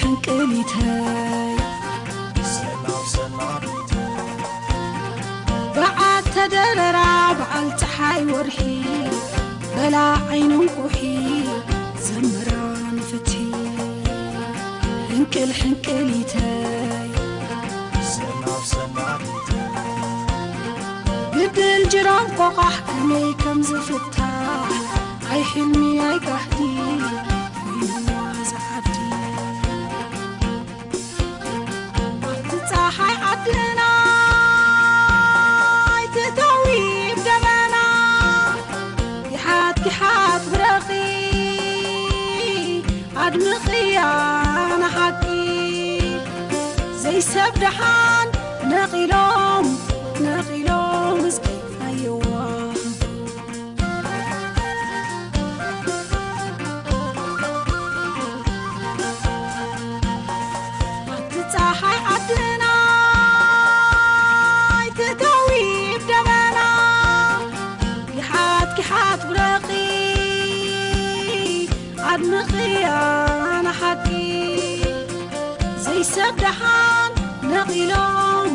ሕንቅሊተይ ሰላም ሰላም በዓል ተደረራ በዓል ፀሓይ ወርሒ በላ ዓይንን ኩሒ ዘምራ ንፍትሒ ሕንቅል ሕንቅሊተይ ሰላም ሰላም ግድል ጅራም ቆቓሕ ከመይ ከም ዝፍታሕ ኣይ ሕልሚ ኣይ ጋህዲ ኮይንዋ ዝዓዲ ኣብቲ ፀሓይ ዓድና ኣይትእተዊ ደመና ይሓት ይሓት ብረኺ ኣድምቕያ ንሓቂ ዘይሰብ ደሓን ነቒሎም ነቒሎም እስኪ ኣየዋ ኣብቲ ፀሓይ ዓድና ኣይትእተዊ ደመና ይሓት ይሓት ብረኺ ኣድምቕያ ንሓቂ ዘይሰብ ደሓን ነቒሎም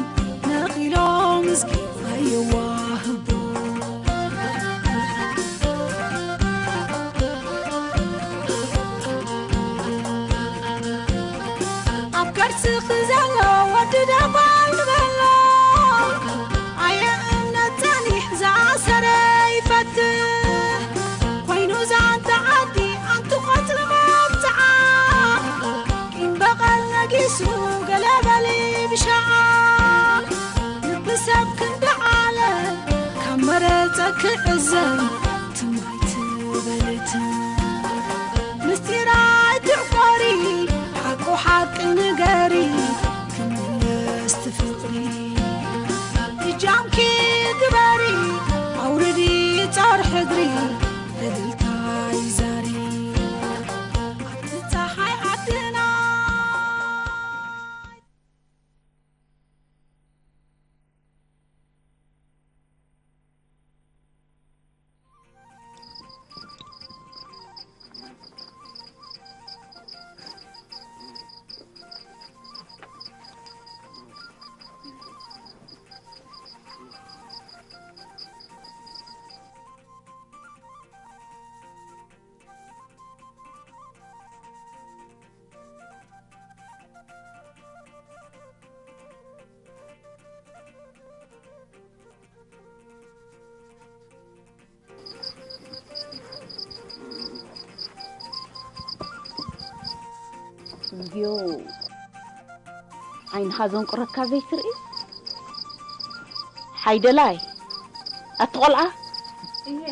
ነቒሎም እስኪ ኣየዋህቡ ኣብ ከርስኺ ዘሎ ወዲ ደባል ንበሎ ኣየ እምነት ጸኒሕ ዝኣሰረ ይፈትሕ ኮይኑ ዛንታ ዓዲ ኣንቲ ቆጽሊ መብጽዓ ቂም በቐል ነጊሱ ገለ በሊ ብሻዓ ልቢ ሰብ ክንዲ ዓለ ካብ መረጸ ክዕዘን ትማይ ትበልት ምስጢር ኣይትዕቆሪ ሓቁ ሓቂ ንገሪ ክምለስ ትፍቕሪ እጃምኪ ግበሪ ኣውርዲ ጻር ሕድሪ እልልታይ ዛሪ ኣብቲ ፀሓይ ዓድና እንድዮ ዓይንኻ ዘንቁረካ ዘይትርኢ ሓይደላይ ኣቲ ቆልዓ እየ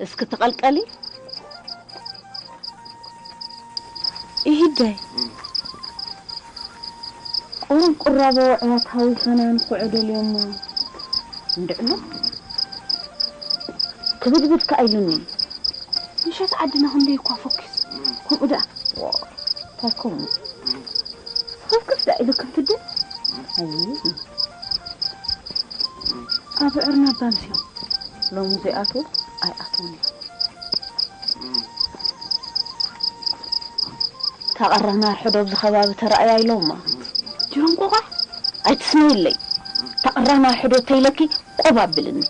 እስኪ ተቐልቀሊ ኢሂደይ ቁሩብ ቁራቦ ዕያት ሃዊኸና ንኹዖ ደልዮሞ እንድዕሉ ክብድብድ ከኣ ኢሉኒ ምሸት ዓድና ክንደይ እኳ ፈኪሱ ከምኡ ደኣ እንታይ ከምኡ ስኽፍክፍ ደኣ ኢሉ ክንትድን ኣይ ኣብ ዕርና ባምስዮም ሎሚ ዘይኣትዉ ኣይኣትዉን እዮም እታ ቀራና ሕዶ ኣብዚ ከባቢ ተራእያ ኢሎማ ጅሮም ቆቋሕ ኣይትስመይለይ እታ ቀራና ሕዶ ተይለኪ ቆብ ኣብልኒ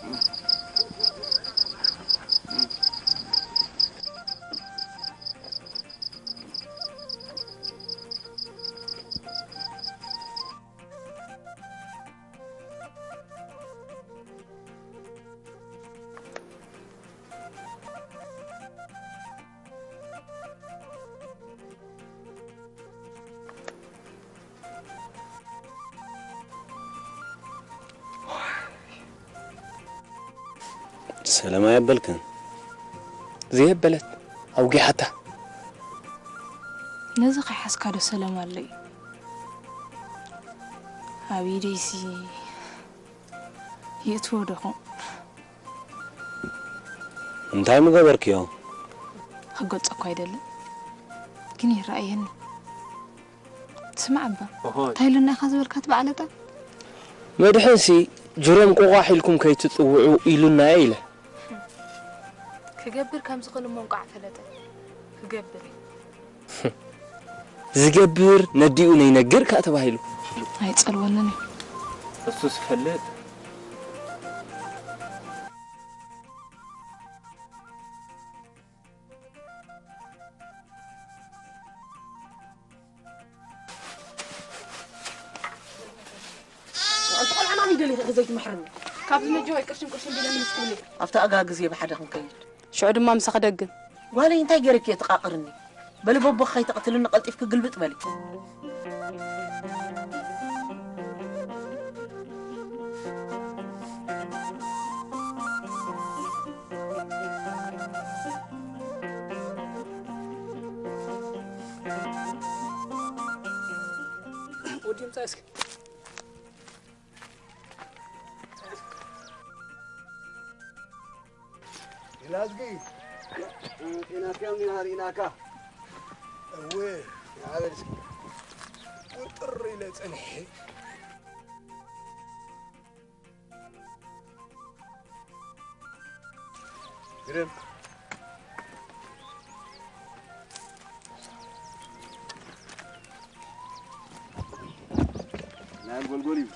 ሰላም ኣየበልክን። ዘየበለት ኣውጊሓታ። ነዚ ከይሓዝካ ዶ ሰላም ኣሎ እዩ? ኣብ ኢደይሲ የእትዎ ዶ ኾን? እንታይ ምገበርክዮ? ክገልጾ እኳ ኣይደልን፣ ግን ይረኣየኒ። ስማዕ እባ፣ እንታይ ኢሉና ኢኻ ዝበልካ እቲ በዓል ዕጣን? መድሕንሲ ጅሮም ቆቋሕ ኢልኩም ከይትጽውዑ ኢሉና እየ ኢለ። ክገብር ከም ዝኽእል እሞ እንቋዕ ፈለጠ። ክገብር። ዝገብር ነዲኡ ነይነግር ከኣ ተባሂሉ። ኣይጸልወንን እዩ። እሱ ዝፈልጥ ቆልዓ ማን ይደሊ ዘይትምሕርኒ? ካብዚ ነጆ ወይ ቅርሽን ቅርሽን ቢለ ምን እስክብኒ ኣብቲ ኣጋ ግዜ ብሓደ ክንከይድ ሽዑ ድማ ምሳኺ ደግም ጓለይ እንታይ ገይረኪ እየ ትቃቕርኒ? በሊ በቦ ከይተቕትልኒ ቀልጢፍኪ ግልብጥ በሊ። ወዲ ምጻ እስኪ ይላዝጊ ጤናካ ምን ሪእናካ እወ ንዓበል እስኪ ቁጥር ኢለ ጸኒሐ ግርም ናይ ጎልጎል እዩ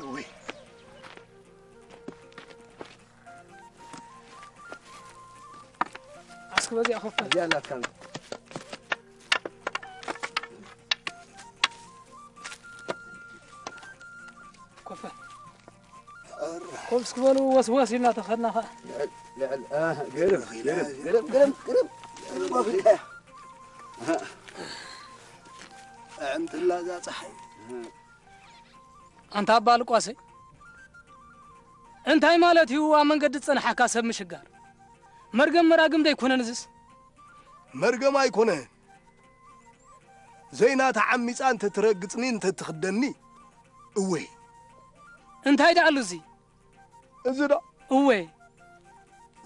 እወ እስኪ በዚኣ ኮፍ በል። እዚኣ ናትካ ኮፍ በል። ኮፍ እስኪ በሉ ወስወስ ኢልና ተኸድና ኸዓ። ልዕል ልዕል ኣህ፣ ግርም ግርም ግርም ግርም ግርም ልዕል ኮፍ ኢልካ። ኣዕምትላ እዛ ፀሓይ። ኣንታ ኣባ ልቋሰይ፣ እንታይ ማለት እዩ ኣብ መንገዲ ዝጸንሓካ ሰብ ምሽጋር? መርገም መራግም ዶ ኣይኮነን እዝስ? መርገም ኣይኮነን። ዘይናታ ዓሚጻ እንተ ትረግጽኒ እንተ ትኽደኒ እወ። እንታይ ደኣሉ እዚ? እዚ ዶ? እወ።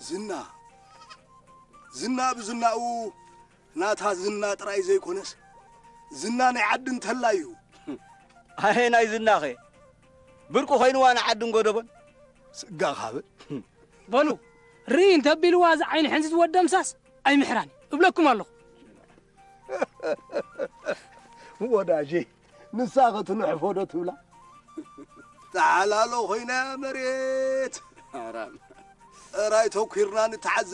ዝና ዝና ብዝናኡ ናታ ዝና ጥራይ ዘይኮነስ ዝና ናይ ዓዲ እንተላ እዩ። ኣየ ናይ ዝናኸ ብርቂ ኮይንዋ ንዓድን ጎደቦን። ስጋ ካብ በሉ ርኢ እንተቢልዋ እዚ ዓይኒ ሕንዚ ዝወደምሳስ ኣይምሕራን እብለኩም ኣለኹ። ወዳጄ ንሳ ኸትንሕፎ ዶ ትብላ? ተሓላሎ ኮይና መሬት ኣራም እራይ ተኲርና ንተዓዘ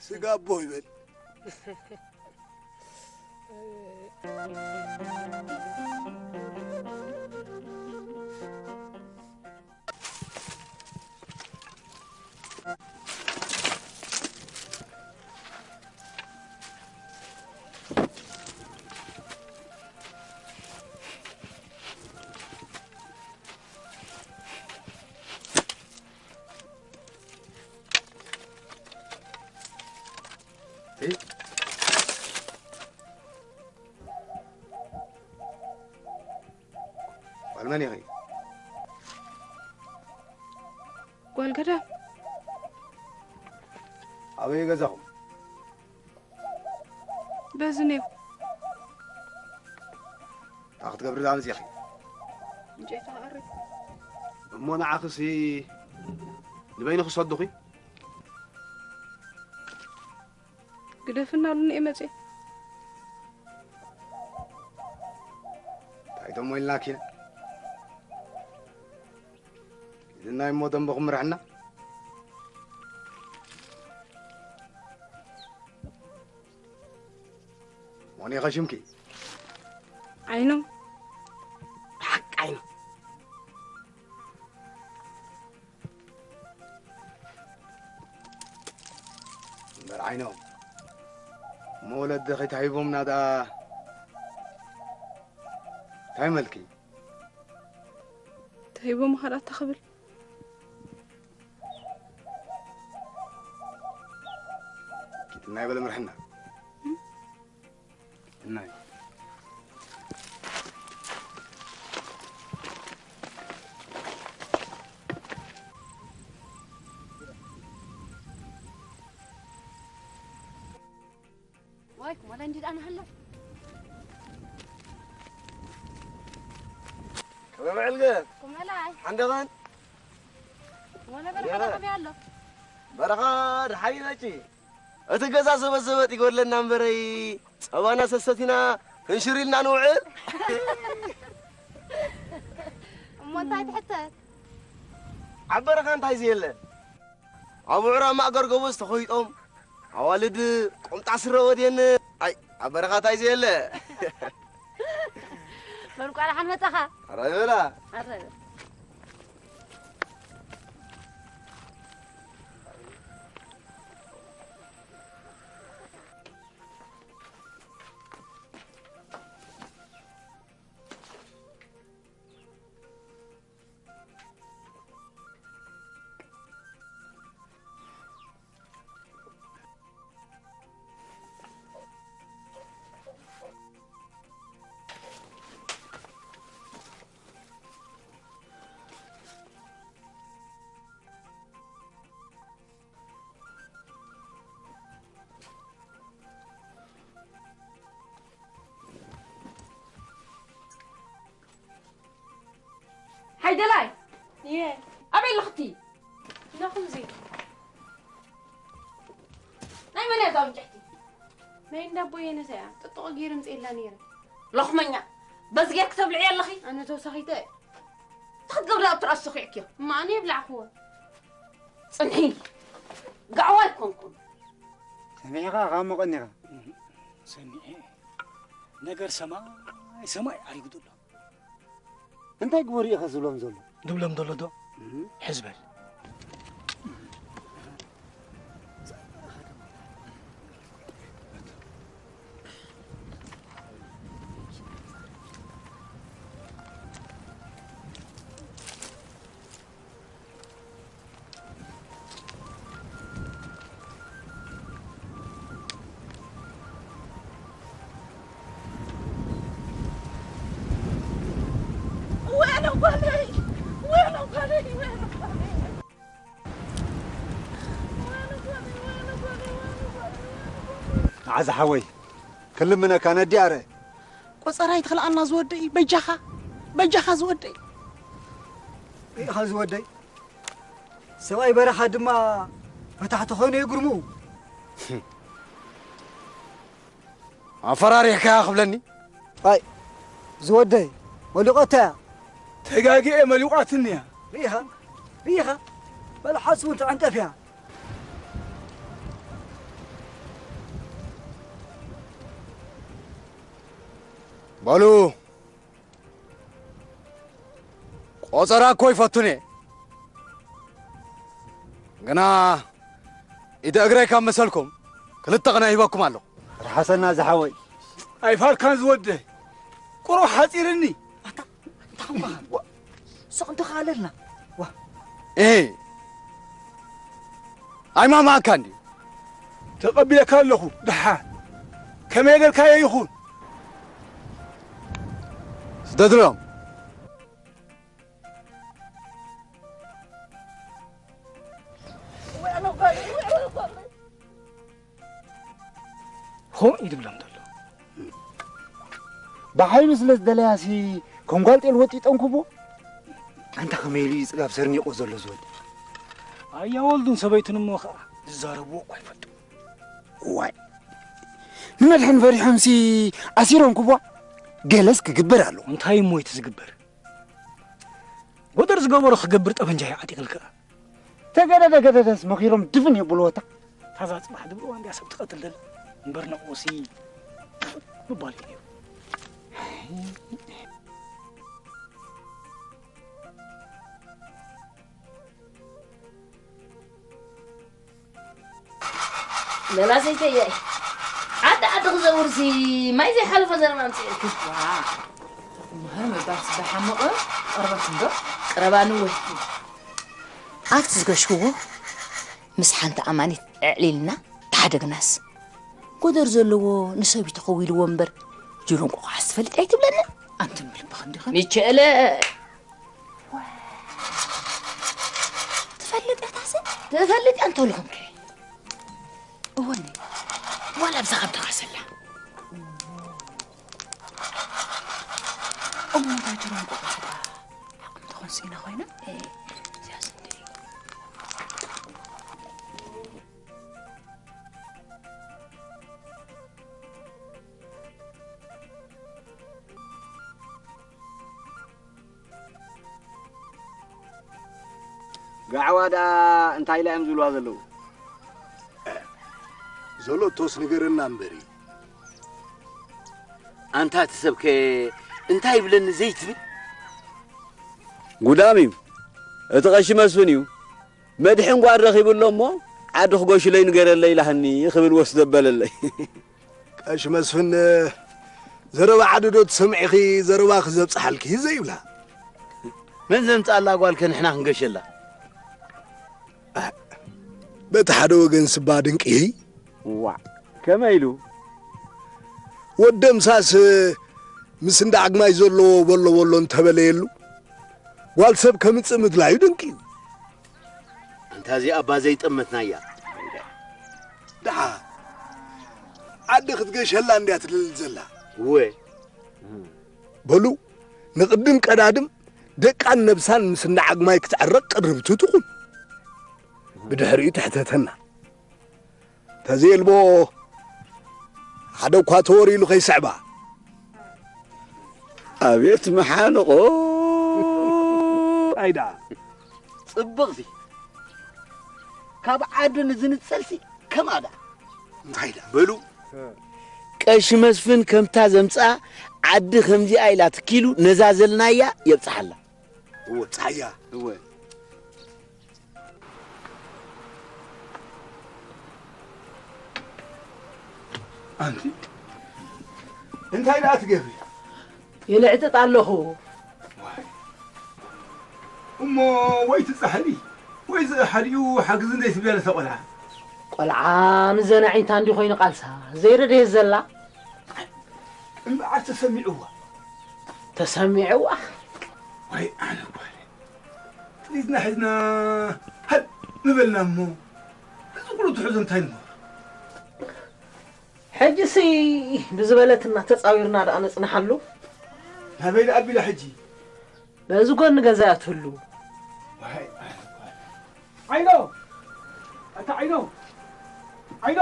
ስጋ ኣቦ ይበል። ጓል መን ኢኺ? ጓል ገዳም። ኣበይ ገዛኹም? በዚ ኔው። እንታይ ክትገብሪ ዳ መፂእኺ? ዕንጨይቲ ክኣሪ። እሞ ንዓኽሲ ንበይንኺ ሰዱኺ? ግደፍና ኣሉኒ እየ መፅየ። እንታይ ደሞ ኢልናኪ? ኢልናይ እሞ ደንበኹም ምርሕና። መን ኢኸ ሽምኪ? ዓይኖም። ብሓቂ ዓይኖም። እምበር ዓይኖም እሞ ወለዲ ከይተሂቦምና ደኣ እንታይ መልኪ? ተሂቦም ካልኣት ተኽብል። ኪትና ይበለ ምርሕና። እናይ ዋይ ኩማላ እንዲ ዳና ሃላ ከመይ ውዕልክን? ኩማላይ ሓንደኸን? ወላ በረኻ ከመይ ኣሎ? በረኻ ደሓን ይመጪ። እቲ ገዛ ዘበዘበጥ ይጎድለና እምበረይ፣ ጸባና ሰሰቲና ክንሽር ኢልና ንውዕል። እሞ እንታይ ትሕተት? ኣብ በረኻ እንታይ ዘየለ? ኣብ ውዕራ ማእገር ጎቦ ዝተኾይጦም ኣዋልድ ቁምጣ ስረ ወድየን። ኣይ፣ ኣብ በረኻ እንታይ ዘየለ? በል ቋልሓን መጻኻ። ኣረ በላ። ኣረ በል። ሓይደላይ! እየ። ኣበይ ኣለኽቲ? ናኹምዚ። ናይ መን እያ እዛ ብንጭሕቲ? ናይ እንዳ ኣቦየነታ እያ። ጥጥቖ ገይረ ምፅኤላ ነይረ። ሎኽመኛ! በዚ ጌርኪ ተብልዕዮ ኣለኺ? ኣነ ተወሳኺተ እየ። እንታይ ክትገብሪ ኣብ ትርኣስ ሰኺዕክዮ? እማ ኣነ የብላዕክዎ። ጽንሒ! ጋዕዋ ኣይኮንኩን። ሰሚዕኻ ካብ መቐኒኻ። ሰሚዐ። ነገር ሰማይ ሰማይ ዓሪጉ ዘሎ። እንታይ ግበሩ ኢኻ ዝብሎም ዘሎ? ድብሎም ዘሎ ዶ? እም። ሕዝ በል። መዓዝ ሓወይ፣ ክልምነካ ነዲ ኣረ። ቆጸራ ይትኽልኣና ዝወደይ፣ በጃኻ፣ በጃኻ ዝወደይ። ርኢኻ ዝወደይ፣ ሰብኣይ በረኻ ድማ ፈታሕቲ ኾይኑ የግርምኡ። ኣፈራሪሕካያ ክብለኒ? ኣይ፣ ዝወደይ፣ መሊቖታ እያ። ተጋግኤ መሊቋትኒ እያ። ርኢኻ፣ ርኢኻ፣ መልሓስ እውን ትዕንቀፍ እያ። በሉ፣ ቆጸራ እኮ ይፈቱን እየ። ግና ኢደ እግረይ ካብ መሰልኩም ክልተ ቅነ ሂበኩም ኣለኹ። ርሓሰና ዝሓወይ። ኣይፋልካን ዝወደይ። ቁሩብ ሓጺርኒ። ኣታ፣ እንታይ ኾንካ? ዋ፣ ስቕ እንተኻለልና። ዋ። እህ። ኣይማማኣካን ድዩ? ተቐቢለካ ኣለኹ፣ ደሓን። ከመይ ጌርካዮ ይኹን? ስደድሎም። ሆ ኢድብሎም ዘሎ። ብሓይሉ ስለ ዝደለያሲ ከም ጓል ጤል ወጢጠንኩቦ። ኣንታ ከመይ ኢሉ እዩ ጽጋብ ሰርኒቑ ዘሎ ዝወዲ? ኣያ ወልዱን ሰበይቱን እሞ ኸኣ ዝዛረብዎ እኳ ይፈልጡ። ዋይ፣ ንመድሕን ፈሪሖምሲ ኣሲሮም ክቧ። ገለስ ክግበር ኣለዎ። እንታይ እሞ እቲ ዝግበር? ጎደር ዝገበሮ ክገብር ጠበንጃ እዩ ዓጢቕልካ። ተገደደ ገደደስ መኺሮም ድፍን የብልዎ። እታ ታዛ ጽባሕ ድብልዋ እንድያ ሰብ ትቐትል ደል እምበር ነቑሲ ምባል እዩ ነይሩ። በላ ሰይተየ፣ ዓዲ ዓዲ ክዘውርሲ ማይ ዘይሓለፎ ዘረባ ኣምፅእልኪ። ዋ፣ እምበር ምባልስ ዝሓመቐ ቀርበልኩም ዶ? ቀረባ ንውሕ። ኣብቲ ዝገሽክዎ ምስ ሓንቲ ኣማኒት ኣዕሊልና ተሓደግናስ፣ ጎደር ዘለዎ ንሰብ ተኸዊልዎ እምበር፣ ጅሎ እንቋቑሓስ ትፈልጥ ኣይትብለኒ። ኣንተ ምልብኽ እንዲኻ። ሚቸለ። ትፈልጥ እያ ታሰ? ትፈልጥ እያ እንተልኹም ከ? እወኒ፣ ዋላ ብዛ ካብ ተኻሰላ። እሞ እታ ጅሮ እንቋቑሖ ዓቕሚ ትኾን ስኢና ኮይና? እ፣ እዚኣ ስንዲ። ዳዕዋ ደኣ እንታይ ኢላ እዮም ዝብልዋ ዘለዉ? ዘሎቶስ ንገረና እምበሪ። ኣንታ እቲ ሰብከ እንታይ ይብለኒ ዘይትብል? ጉዳም እዩ። እቲ ቀሺ መስፍን እዩ። መድሕን ጓል ረኺቡ ኣሎ እሞ፣ ዓዲ ክጎሽለይ ንገረለይ ኢላህኒ ክብል ወስ ዘበለለይ። ቀሺ መስፍን፣ ዘረባ ዓዲ ዶ ትሰምዒኺ፣ ዘረባኺ ዘብጽሓልኪ ዘይብላ? መን ዘምጽኣላ ጓልከ ንሕና ክንገሸላ? በቲ ሓደ ወገን ስባ ድንቂ። ዋዕ፣ ከመይ ኢሉ? ወዲ ደምሳስ ምስ እንዳ ዓግማይ ዘለዎ በሎ በሎ እንተበለየሉ፣ ጓል ሰብ ከምጽእ ምድላዩ ድንቂ እዩ። ኣንታ እዚኣ እባ ዘይጠመትናያ። ደሓ፣ ዓዲ ክትገሸላ እንድያ ትልል ዘላ። እወ። በሉ፣ ንቕድም ቀዳድም ደቃን ነብሳን ምስ እንዳ ዓግማይ ክትዕረቕ ቅርብቲ ትኹን። ብድሕሪኡ ትሕተተና። ተዘየልቦ ሓደ እኳ ተወር ኢሉ ከይስዕባ። ኣቤት መሓንቖ! ኣይዳ። ጽብቕቲ። ካብ ዓዲ ንዝንጸልሲ ከምኣ ደኣ። እንታይ ደኣ? በሉ። ቀሺ መስፍን ከምታ ዘምጽኣ ዓዲ ከምዚኣ ኢላ ትኪሉ ነዛ ዘልናያ የብጽሓላ። እወ፣ ጸሓያ። እወ። ኣንቲ እንታይ ደኣ ትገብሪ? ይልዕጥጥ ኣለኹ። ዋይ። እሞ ወይ ትጻሕሊ ወይ ዝእሓድኡ ሓግዚ እንዘይ ትብያ ነታ ቆልዓ። ቆልዓ ምዘን ኣዒንታ እንዲ ኮይኑ ቃልሳ ዘይረድየት ዘላ። እምበኣር ተሰሚዕዋ። ተሰሚዕዋ? ወይ ኣነ ጓል። ጥሪትና ሒዝና ሃድ ምበልና እሞ፣ እዚ ኩሉ ትሕዞ እንታይ ንገብር? ሕጂሲ ብዝበለትና ተጻዊርና ደኣ ነጽንሓሉ። ናበይ ደኣ ኣቢላ ሕጂ? በዚ ጎኒ ገዛ እያ ትህሉ። ዋይ፣ ኣነ ጓል። ዓይኖ! ኣታ ዓይኖ! ዓይኖ!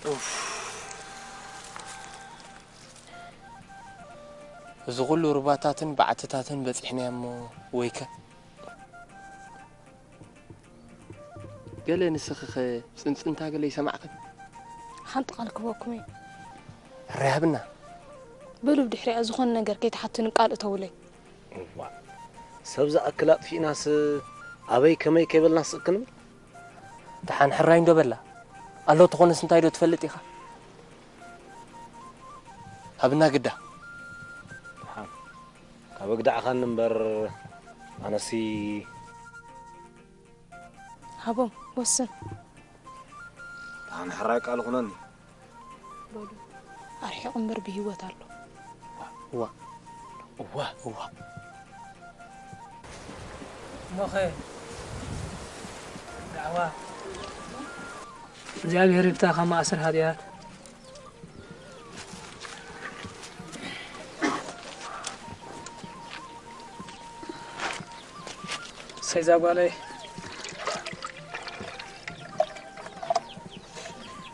ኡፍ። እዚ ኩሉ ሩባታትን በዓትታትን በጺሕናዮ እሞ ወይከ? ገለ ንስኺኸ ጽንጽንታ ገለ ይሰማዕኽን? ሓንቲ ቃል ክህበኩም እየ። ሕራይ ሃብና። በሉ ብድሕሪኣ ዝኾነ ነገር ከይትሓቱኒ ቃል እተውለይ። እዋእ፣ ሰብ ዝኣክል ኣጥፊእናስ ኣበይ ከመይ ከይበልና ስቕ ክንብል? ደሓን ሕራይ እንዶ በላ። ኣሎ ተኾነስ እንታይ ዶ ትፈልጥ ኢኻ? ሃብና ግዳ። ደሓን። ካብ ኣግዳዕኻኒ እምበር ኣነሲ። ሃቦም፣ ወስን። ደሓን ሕራይ ቃል ኩነኒ። በሉ፣ ኣርሒቑ እምበር ብህይወት ኣሎ። እዋ። እዋ። እዋ። እሞኸ፣ ዳዕዋ። እግዚኣብሔር ይፍታኻ ማእሰር ሃጥያት። እሰይ እዛ ጓለይ።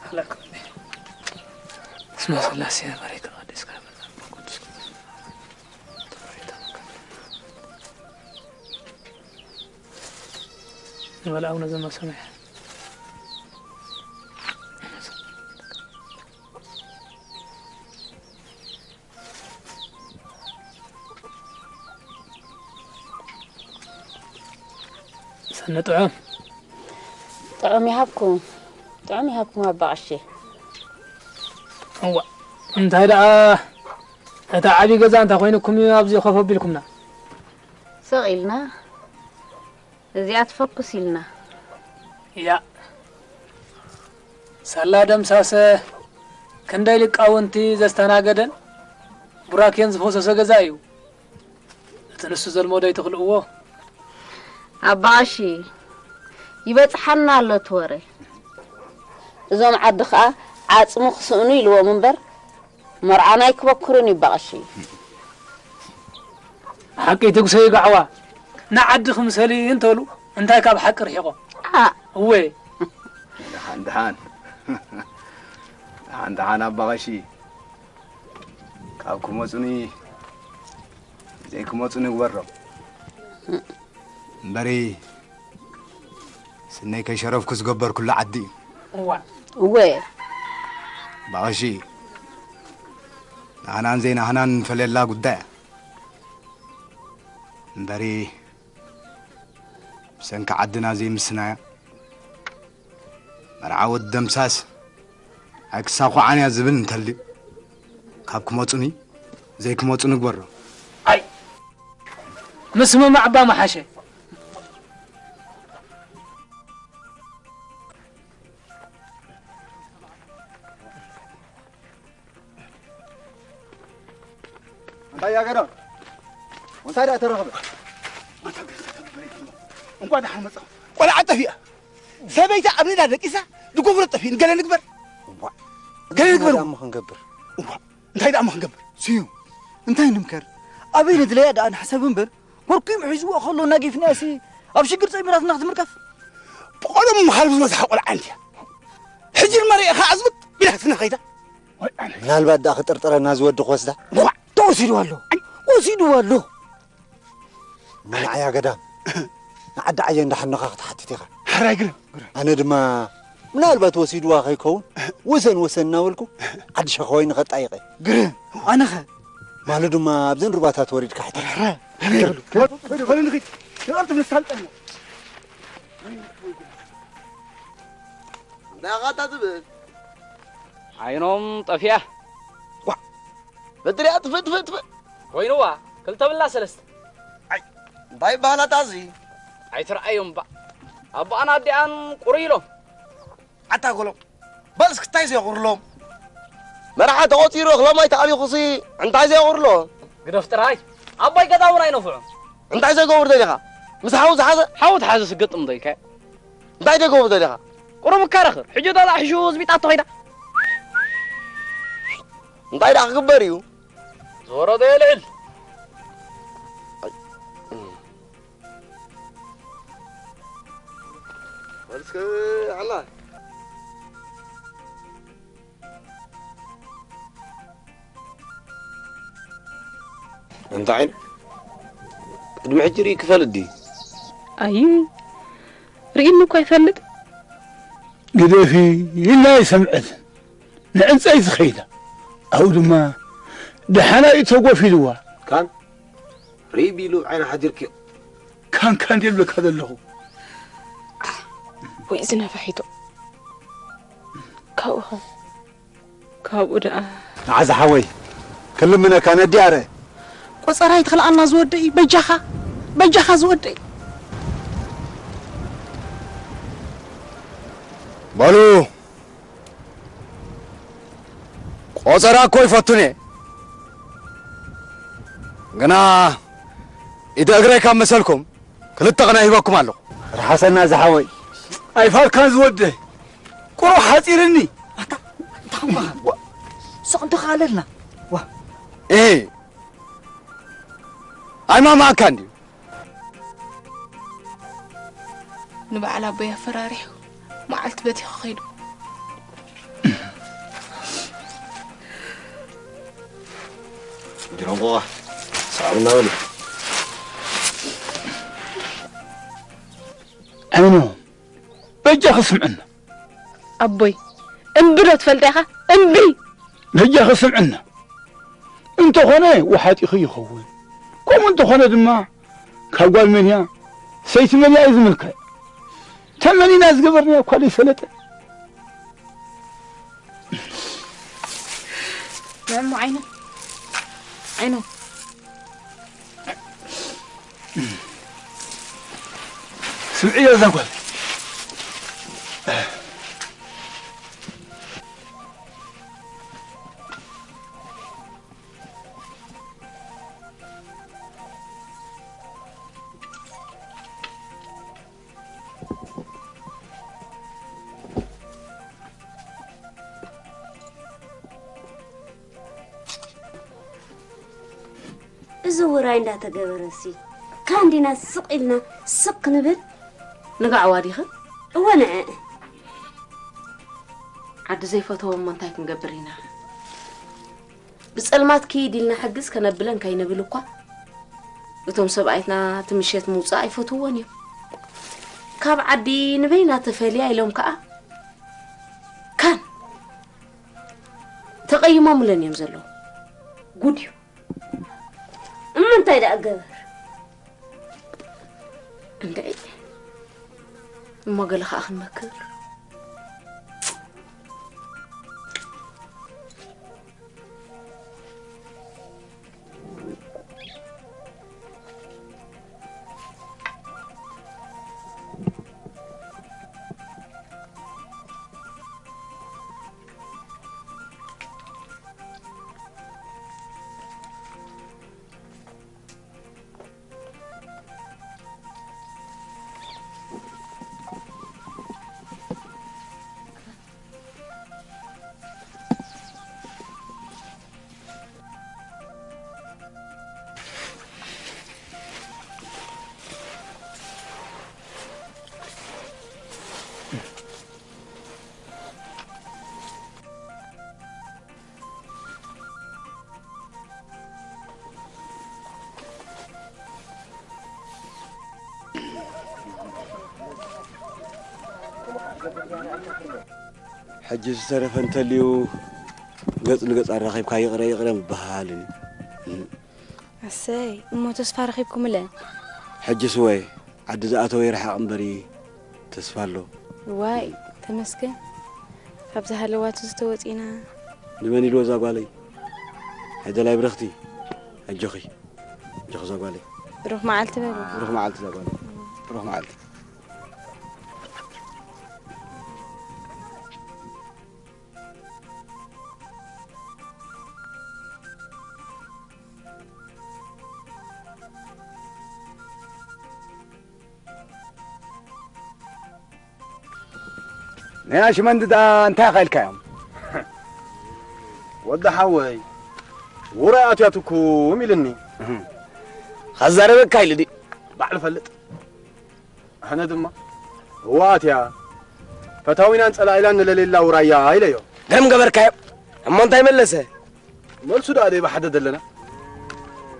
ኣላክ በስመ ስላሴ በሬከ ቅዱስ ከመ ቅዱስ ንበል ኣቡነ ዘበሰማያት። ሰነ ጥዑም። ጥዑም ይሃብኩም፣ ጥዑም ይሃብኩም ኣባ ቀሺ። እዋ፣ እንታይ ደኣ፣ እቲ ዓቢ ገዛ እንታይ ኮይኑኩም እዩ ኣብዚ ኮፍ ኣቢልኩምና? ስቕ ኢልና፣ እዚኣ ትፈኩስ ኢልና። ያ፣ ሳላ ደምሳሰ ክንደይ ሊቃውንቲ ዘስተናገደን ቡራኬን ዝፈሰሶ ገዛ እዩ። እቲ ንሱ ዘልመዶ ኣይትኽልእዎ። ኣባ ቀሺ፣ ይበጽሓና ኣሎ እቲ ወረ። እዞም ዓዲ ኸኣ ዓጽሚ ክስእኑ ኢልዎም እምበር፣ መርዓና ኣይክበኩርን እዩ ኣባ ቀሺ። ሓቂ ትጉሰ ይጋዕዋ። ንዓዲ ክምሰል እዩ እንተሉ፣ እንታይ ካብ ሓቂ ርሒቖም? ኣ። እወ። ደሓን፣ ደሓን። ደሓን፣ ደሓን ኣባ ቀሺ። ካብ ክመጹኒ ዘይክመጹ ንግበሮም። እምበሪ ስነይ ከይሸረፍኩ ዝገበርኩሉ ዓዲ እዩ። እዋ። እወ። ባቐሺ፣ ናህናን ዘይናህናን ንፈለየላ ጉዳይ እያ። እምበሪ ብሰንኪ ዓድና ዘይምስናያ፣ መርዓ ወዲ ደምሳስ ኣይክሳኹዓን እያ ዝብል እንተልዩ፣ ካብ ክመጹኒ ዘይክመጹ ንግበሮ። ኣይ፣ ምስምማዕ እባ ምሓሸ። እንታይ ያገዳ? እንታይ ደኣ ተረኽበ? እንኳን ደሓን መጻ። ቆልዓ ጠፊኣ። ሰበይታ ኣብ ሜዳ ደቂሳ፣ ድጎፍሮ ጠፊእን ገለ ንግበር። እዋ። ገለ ንግበር። እንታይ ደኣ እሞ ክንገብር? እዋ። እንታይ ደኣ እሞ ክንገብር? ስዩ፣ እንታይ ንምከር? ኣበይ ንድለያ ደኣ ንሕሰብ እምበር፣ ኮርኩም ሒዝዎ ከሎ እናጌፍናያሲ ኣብ ሽግር ጸሚራትና ክትምርካፍ። ብቐደሙ ምኻልብ ዝበዝሓ ቆልዓ እንድያ። ሕጂ ድማ ርኤኻ ኣዝብጥ ቢላ ክትፍና ኸይዳ። ምናልባት ደኣ ክጥርጥረና ዝወዲ ክወስዳ። ዋ፣ ተወሲድዋ ኣሎ። ኣይ፣ ወሲድዋ ኣሎ። እሞ ንዓያ ገዳም፣ ንዓዲ ዓየ እንዳሓኖኻ ክትሓትት ኢኻ። ሕራይ ግርም። ኣነ ድማ ምናልባት ወሲድዋ ከይከውን፣ ወሰን ወሰን እናበልኩ ዓዲ ሸኻወይኒ ከጣይቐ። ግርም። ኣነኸ? ማሉ ድማ ኣብዘን ሩባታት ወሪድካ ሕተት። ሕራይ። ኣነ ይብሉ። በሉ፣ በሉ ንኺድ። ይቐልጥፍ ንሳልጠና። እንታይ ኢኻ እታ ትብል? ዓይኖም ጠፊኣ። ዋ! በትሪኣ ትፍእ፣ ትፍእ፣ ትፍእ። ኮይንዋ፣ ክልተ ብላ ሰለስተ። ኣይ፣ እንታይ ይበሃላ እታ እዚ? ኣይትርኣዮም እባ። ኣቦኣን ኣዲኣን ቁሩይ ኢሎም። ኣታ ጎሎም። በልስ ክታይ ዘየቑርሎም። መርዓ ተቖጺሩ፣ ክሎም ኣይተኣሊኹሲ፣ እንታይ ዘየቑርሎ? ግደፍ ጥራይ። ኣቦይ ገዛ እውን ኣይነፍዑ። እንታይ ዘይገብር ደሊኻ? ምስ ሓው ዝሓዘ? ሓው ትሓዘ ስገጥም ዶ ኢልካዮ? እንታይ ደገቡ ደሊኻ? ቁሩብ እካ ረኽር። ሕጂ ዶ ላሕሹ ዝቢጣቶ ኸይዳ? እንታይ ደኣ ክግበር እዩ? ዝወረዶ የልዕል። ወልስከ ኣላ። እንተ ዓይን ቅድሚ ሕጂ ርኢ ክፈልጥ ድዩ? ኣይ፣ ርኢኒ እኮ ኣይፈልጥ። ግደፊ ኢልና ኣይሰምዐትን። ንዕንጸይቲ ኸይዳ። ኣብኡ ድማ ደሓና እዩ ተጎፊልዋ። ካን ርኢ ቢሉ ዓይና ሓዲርክዮ። ካን ካን ድየ ዝብለካ ዘለኹ። ወይ እዚ ነፋሒቶ። ካብኡ ኸ? ካብኡ ደኣ። ንዓ ዝሓወይ፣ ክልምነካ ነዲኣረ። ቆጸራ ኣይትኽልኣና ዝወደይ፣ በጃኻ፣ በጃኻ ዝወደይ። በሉ፣ ቆጸራ እኮ ይፈቱን እየ። ግና ኢደ እግረይ ካብ መሰልኩም፣ ክልተ ቅነ ሂበኩም ኣለኹ። ርሓሰና ዝሓወይ። ኣይፋልካን ዝወደይ። ቁሩብ ሓጺርኒ። ኣታ፣ እንታይ ኾንካ? ዋ፣ ስቕ እንተኻለልና። ዋ። እህ። ኣይማማኣካን ድዩ? ንበዓል ኣቦይ ኣፈራሪሑ መዓልቲ በቲኹ ኸይዱ። ጅሮንቆ፣ ሰዓብ እናበሉ። ዓይኖ፣ በጃኺ ስምዕና። ኣቦይ፣ እምቢ ዶ ትፈልጥ ኢኻ? እምቢ! በጃኺ ስምዕና። እንተኾነ ወሓጢኺ ይኸውን። ከምኡ እንተኾነ ድማ ካብ ጓል መን እያ፣ ሰይቲ መን እያ እዩ ዝምልከት። ተመኒና ዝገበርናዮ እኳ ዘይሰለጠ። ንዕሞ ዓይነ፣ ዓይነ። ስምዕዮ እዛ ጓል። እዚ ውራይ እንዳተገበረሲ፣ ካንዲና ስቕ ኢልና ስቕ ክንብል? ንጋዕዋ ዲኸ? እወ፣ ንዐ። ዓዲ ዘይፈተወ እሞ እንታይ ክንገብር ኢና? ብጸልማት ኪድ ኢልና ሕግዝ ከነብለን ከይንብል እኳ፣ እቶም ሰብኣይትና እቲ ምሸት ምውጻእ ኣይፈትውዎን እዮም። ካብ ዓዲ ንበይና ተፈልያ ኢሎም ከኣ፣ ካን ተቐይሞምለን እዮም ዘለዉ። ጉድ እዩ። እሞ እንታይ ደኣ ገበር? እንድዒ፣ እሞ ገለ ከኣ ክንመክር። ሕጂ ዝተረፈ እንተልዩ፣ ገጽ ንገጽ ኣራኺብካ ይቕረ ይቕረ ምበሃልን እዩ። ኣሰይ፣ እሞ ተስፋ ረኺብኩምለ? ሕጅስ ወይ፣ ዓዲ ዝኣተወ ይርሓቕ እምበሪ፣ ተስፋ ኣሎ። ዋይ፣ ተመስገን። ካብዛ ሃለዋቱ ዝተወጺና። ንመን ኢልዎ እዛ ጓለይ? ሕደላይ ብረኽቲ፣ ኣጆኺ፣ ኣጆኺ እዛ ጓለይ። ብሩኽ መዓልቲ በሉ። ብሩኽ መዓልቲ እዛ ጓለይ። ብሩኽ መዓልቲ። ናይ ኣሽመንዲ ደኣ እንታይ ኢኻ ኢልካዮም? ወዲ ሓወይ፣ ውራይ ኣትያትኩም ኢልኒ። እህ። ኸዛረበካ ኢሉ ድዩ? ባዕሉ ፈልጥ። ኣነ ድማ፣ እዋ ኣትያ፣ ፈታዊናን ጸላኢላን ንለሌላ ውራያ ኢለዮ። ከም ገበርካዮ? እሞ እንታይ መለሰ? መልሱ ደኣ ደይ ብሓደ ደለና።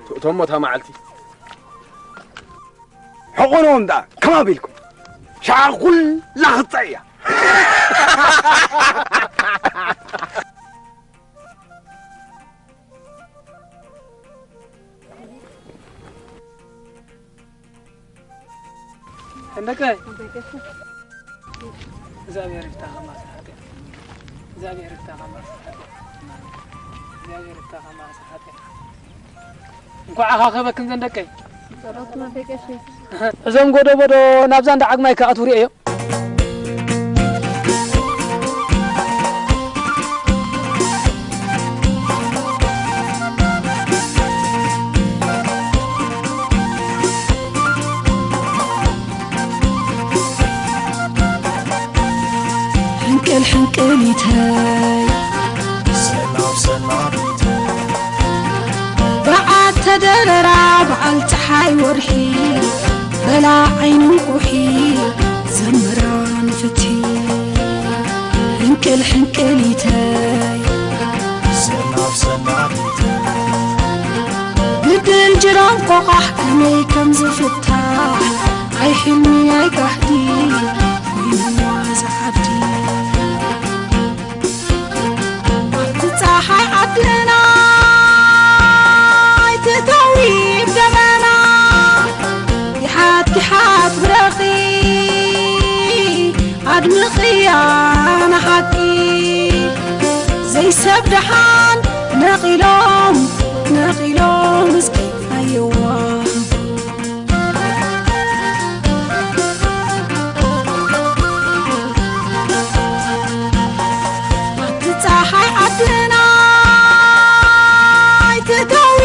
ትእቶሞ እታ መዓልቲ። ሕቑኖም ደኣ ከም ኣቢልኩም። ሸዓ ኩላ ክትጸእ እያ። እንደቀ እግዚኣብሔር ይፍታኻ ማእሰር ሓጢኣት። እግዚኣብሔር ይፍታኻ ማእሰር ሓጢኣት። እግዚኣብሔር ይፍታኻ ማእሰር ሓጢኣት። እንኳዕ ኣኻኸበክን ዘንደቀይ። ጸሎትና ደቀሽ። እዞም ጎዶ ቦዶ ናብዛ እንዳ ዓግማይ ክኣትዉ ርእየዮ። ሕንቅል ሕንቅሊተይ ሰላም ሰላሚተይ በዓል ተደረራ በዓል ፀሓይ ወርሒ በላ ዓይኒ እንቁሒ ዘምራ ንፍቲ ሕንቅል ሕንቅሊተይ ሰላም ሰላሚተይ ግድል ጅራም ቆቓሕ ከመይ ከም ዝፍታሕ ኣይ ሕልሚ ኣይ ጋህዲ ኮይኑዋ ዝዓዲ ኣብቲ ፀሓይ ዓድና ኣይትእተዊ ብደመና ጊሓት ጊሓት ብረኺ ኣድምቕያ ንሓቂ ዘይሰብ ደሓን ነቒሎም ነቒሎም እስኪ ኣየዋ ኣብቲ ፀሓይ ዓድና ኣይትእተዊ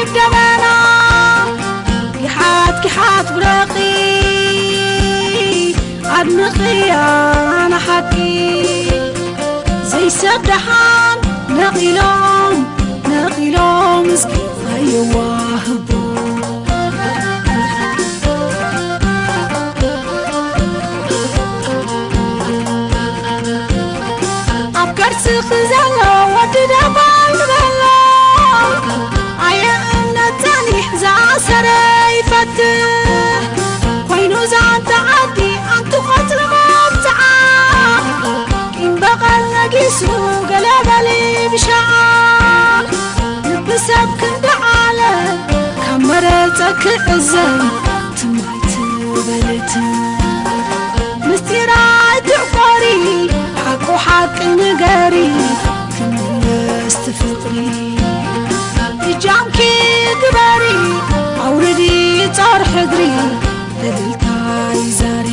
ብደመና ጊሓት ጊሓት ብረኺ ኣድምቕያ ንሓቂ ዘይሰብ ደሓን ነቒሎም ነቒሎም እስኪ ኣየዋህቦ ኣብ ከርስኺ ዘሎ ወዲ ደባል ንበሎ ኮይኑ ዛንታ ዓዲ ኣንቲ ቆጽሪ መብጽዓ ቂም በቐል ነጊሱ ገለ በሊ ብሻዓ ልቢ ሰብ ክንዲ ዓለም ካብ መረጸ ክዕዘብ ትማይ ትበልት ምስጢራ ኣይትዕቆሪ ሓቁ ሓቂ ንገሪ ክምለስ ትፍቕሪ እጃምኪ ግበሪ ኣውርዲ ጻር ሕድሪ እልልታ ይዛሪ